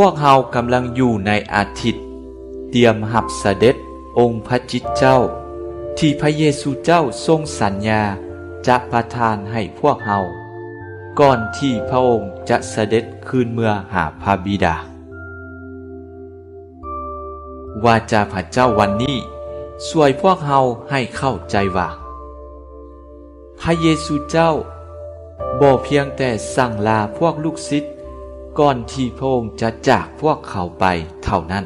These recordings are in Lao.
ພວກເຮົາກຳລັງຢູ່ໃນອາທິດຕຽມຮັບສະເດັດອົງພະຈິດເຈົ້າ ທີ່ພະເຢຊູເຈົ້າຊົງສັນຍາຈະປະທານໃຫ້ພວກເຮົາ ກ່ອນທີ່ພະອົງຈະສະເດັດຄືນເມືອຫາພະບິດາ. ວາຈາພະເຈົ້າວັນນີ້ຊ່ວຍພວກເຮົາໃຫ້ເຂົ້າໃຈວ່າ ພະເຢຊູເຈົ້າບໍ່ພຽງແຕ່ສັ່ງລາພວກລູກສິດກ່ອນທີ່ພະອົງຈະຈາກພວກເຂົາໄປເທົ່ານັ້ນ,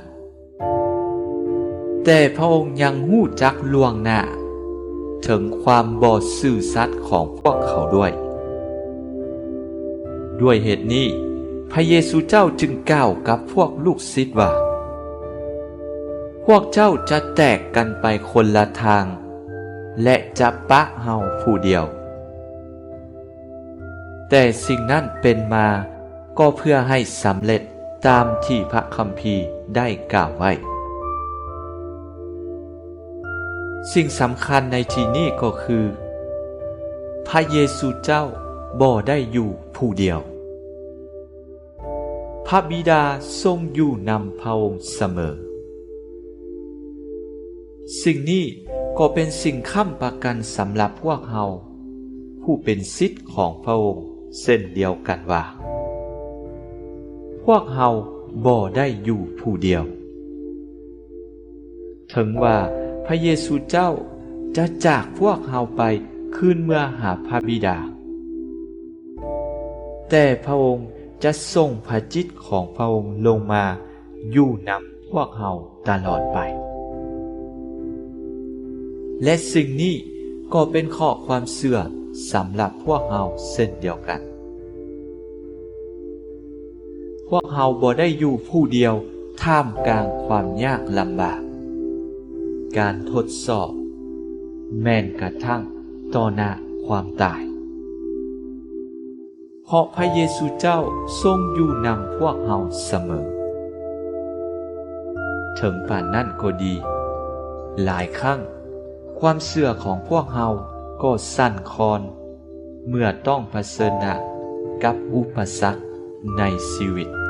ແຕ່ພະອົງຍັງຮູ້ຈັກລ່ວງໜ້າເຖິງຄວາມບໍ່ຊື່ສັດຂອງພວກເຂົາດ້ວຍ. ດ້ວຍເຫດນີ້, ພະເຢຊູເຈົ້າຈຶ່ງກ່າວກັບພວກລູກສິດວ່າ, ພວກເຈົ້າຈະແຕກກັນໄປຄົນລະທາງ ແລະ ຈະປະເຮົາຜູ້ດຽວ. ແຕ່ສິ່ງນັ້ນເປັນມາກໍເພື່ອໃຫ້ສຳເລັດຕາມທີ່ພະຄຳພີໄດ້ກ່າວໄວ້. ສິ່ງສຳຄັນໃນທີ່ນີ້ກໍຄື ພະເຢຊູເຈົ້າບໍ່ໄດ້ຢູ່ຜູ້ດຽວ. ພະບິດາຊົງຢູ່ນຳພະອົງສະເໝີ. ສິ່ງນີ້ກໍເປັນສິ່ງຄ້ຳປະກັນສຳລັບພວກເຮົາ ຜູ້ເປັນສິດຂອງພະອົງເຊັ່ນດຽວກັນວ່າ ພວກເຮົາບໍ່ໄດ້ຢູ່ຜູ້ດຽວ. ເຖິງວ່າພະເຢຊູເຈົ້າຈະຈາກພວກເຮົາໄປຄືນເມືອຫາພະບິດາ, ແຕ່ພະອົງຈະສົ່ງພະຈິດຂອງພະອົງລົງມາຢູ່ນຳພວກເຮົາຕະຫຼອດໄປ. ແລະ ສິ່ງນີ້ກໍເປັນຂໍ້ຄວາມເຊື່ອສຳລັບພວກເຮົາເຊັ່ນດຽວກັນ. ພວກເຮົາບໍ່ໄດ້ຢູ່ຜູ້ດຽວທ່າມກາງຄວາມຍາກລຳບາກ, ການທົດສອບ, ແມ່ນກະທັ່ງຕໍ່ໜ້າຄວາມຕາຍ. ເພາະພະເຢຊູເຈົ້າຊົງຢູ່ນຳພວກເຮົາສະເໝີ. ເຖິງປານນັ້ນກໍດີ, ຫຼາຍຄັ້ງຄວາມເຊື່ອຂອງພວກເຮົາກໍສັ່ນຄອນ ເມື່ອຕ້ອງປະເຊີນໜ້າກັບອຸປະສັກໃນຊີວິດ.